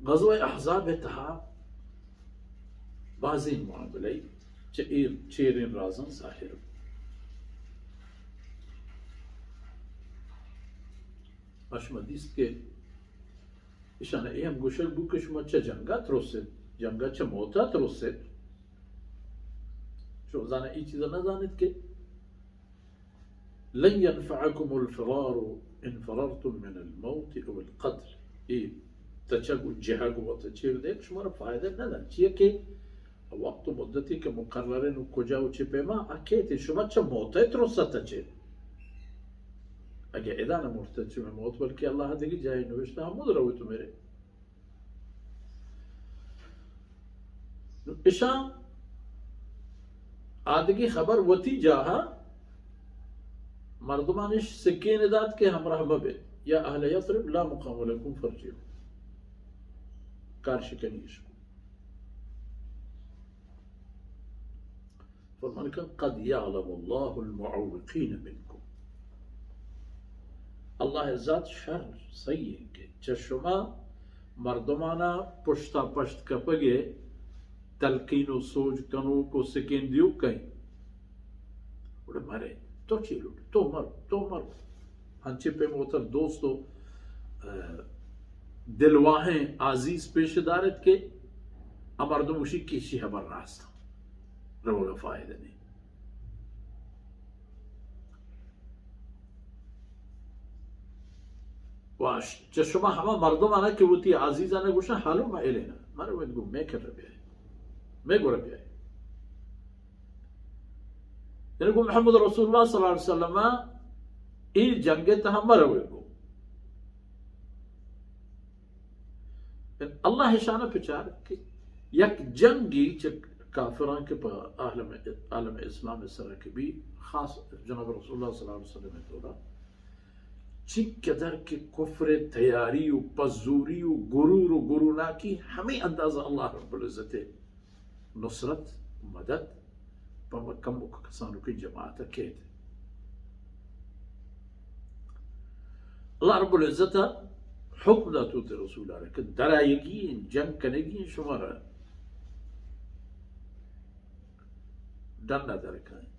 غزوہ احزاب ءِ تہا بازیں معاملہ چہ اے چیریں رازاں ظاہر۔ اشما دیست کہ اشان اے ہم گوشگ بو کہ شما چہ جنگا ترسیت، جنگا چہ موتا ترسیت۔ شما زانا اے چیزا نہ زانیت کہ لن ينفعكم الفرار إن فررتم من الموت أو القتل۔ اے تچگ و جہگ و وت چیر دیگ شمارا فائدہ نہ دنت، چیا کہ وقت و مدتی کہ مقرر انت و کجا و چہ پیما آ کیت، شما چہ موت ءِ ترس ءَ تچیت۔ اگہ ادا نہ مرتت، شمئے موت بلکہ اللہ دگہ جاہے نوشتہ، ہمود رویت و مرے۔ اشاں آدگہ خبر وتی جاہا مردمانش سکین دات کہ ہمراہ مبیت، یا اہل یثرب لا مقام لکم فارجعوا، کار شکنی اش کو۔ فرمان کن، قد يعلم الله المعوقين منكم۔ اللہ ءِ ذات شر سہی انت کہ چہ شما مردمانا پشتا پشت کپگ ءِ تلقین و سوج کنوک و سکین دیوک کئے۔ گڑا مرے، تو چی لوٹ، تو مر، تو مر۔ انچیں پیم وتر دوست و، اه، دلواہیں عزیز پیش دارت کہ آ مردم گوشی کہ ایشی ہبر راست انت، روگ ءَ فائدہ نہیں۔ واش، چہ شما ہما مردمانا کہ وتی عزیزانا گوشن، ہلم الینا، مرو ات گوں مئے کرا بیائے، مئے گورا بیائے۔ یعنی گوں محمد رسول اللہ صلی اللہ علیہ وسلم اے جنگ ءِ تہا مرو ات گوں۔ اللہ اشانا پچار کہ یک جنگی چہ کافراں کہ پہ عالم، عالم اسلام ءِ سرا کہ بی، خاص جناب رسول اللہ صلی اللہ علیہ وسلم ءِ دورا، چنکدر کہ کفر ءِ تیاری و پزوری و غرور و گروناکی، ہمے اندازہ اللہ رب العزت ءِ نصرت، مدد پہ کمک کسانکیں جماعت ءَ کیت۔ اللہ رب العزت ءَ حکم دات وتی رسول ءَ را کہ درآیگی انت، جنگ کنگی انت، شمارا ڈن ءَ در کائیں،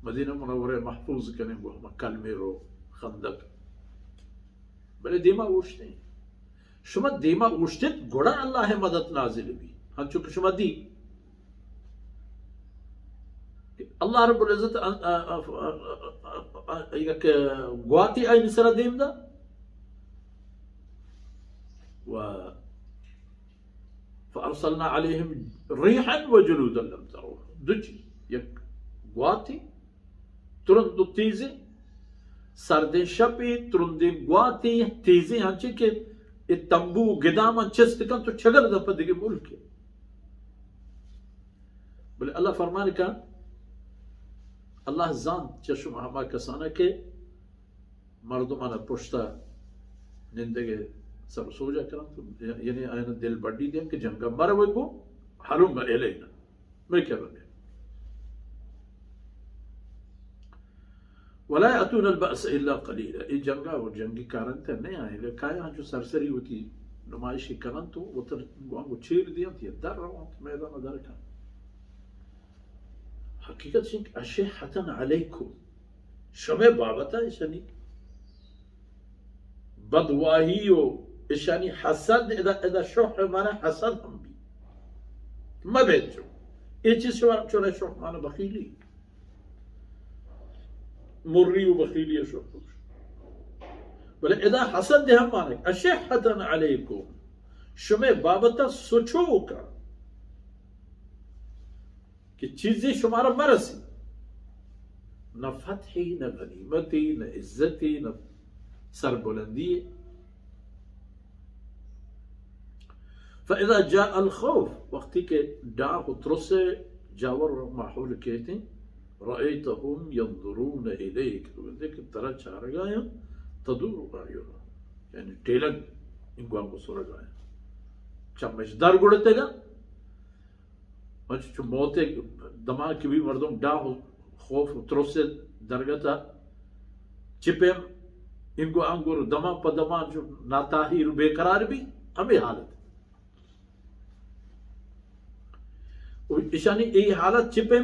مدینہ منورہ ءَ محفوظ کنیں گوں ہما کلمے رو خندق۔ بلے دیما اوشتیں۔ شما دیما اوشتت، گڑا اللہ ءِ مدد نازل بی۔ ہنچو کہ شما دی، اللہ رب العزت ءَ، ءَ، ءَ، ءَ، ءَ، ءَ، ءَ، یک گواتی آئی سرا دیم دا و فارسلنا علیہم ریحا و جنودا لم تروها۔ دو چیز، یک گواتی ترند و تیزیں، سردیں شپے، ترندیں گواتے، تیزیں، ہنچیں کہ اے تمبو و گدامان چست کنت و چگل دنت پہ دگہ ملکے۔ بلے اللہ فرمان کن، اللہ زانت چہ شما ہما کسانا کہ مردمانا پشتا نندگ ءِ سر و سوجا کننت، یعنی آیانا دل بڈی دینت کہ جنگا مروے گوں، ہلم الینا، مئے کرا بیا۔ ولا یأتون البأس الا قلیلا۔ اے جنگا و جنگی کارانی تہا نیایاں، اگہ کایاں ہنچو سرسری وتی نمائشی کننت و وتر گوانگو چیر دینت یا در روانت، میدانا در کننت۔ حقیقت چنک اشحة علیکم، شمئے بابتا اشانی بدواہی و اشانی حسد، ادا، ادا شح مانا حسد ہم بی۔ مبیت چو۔ اے چیز شما چون شح مانا بخیلی۔ مری و بخیلی شح بوش۔ بلے ادا حسد ہم مانا اشحة علیکم۔ شمئے بابتا سچوکا۔ کہ چیزے شمارا مرسی، نہ فتحے، نہ غنیمتے، نہ عزتے، نہ سربلندی۔ فإذا جاء الخوف، وقتی کہ ڈاہ و ترس جاور ماحول کیتیں، رأيتهم ينظرون إليك، تو گندے کہ ترا چارگایاں، تدور أعينهم، یعنی ٹیلگ انگوانگو سرگایاں، چمش در گڑتگاں، انچو چو موت ءِ دمان کہ بی مردم ڈاہ و خوف و ترس ءِ درگت ءَ چہ پیم انگو انگو رو دمان پہ دمان چو ناتاہیر و بے قرار بی، ہمے حالت۔ ایشانی اے حالت چہ پیم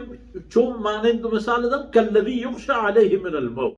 چون مانند مثال دنت، کالذی یغشی علیہ من الموت۔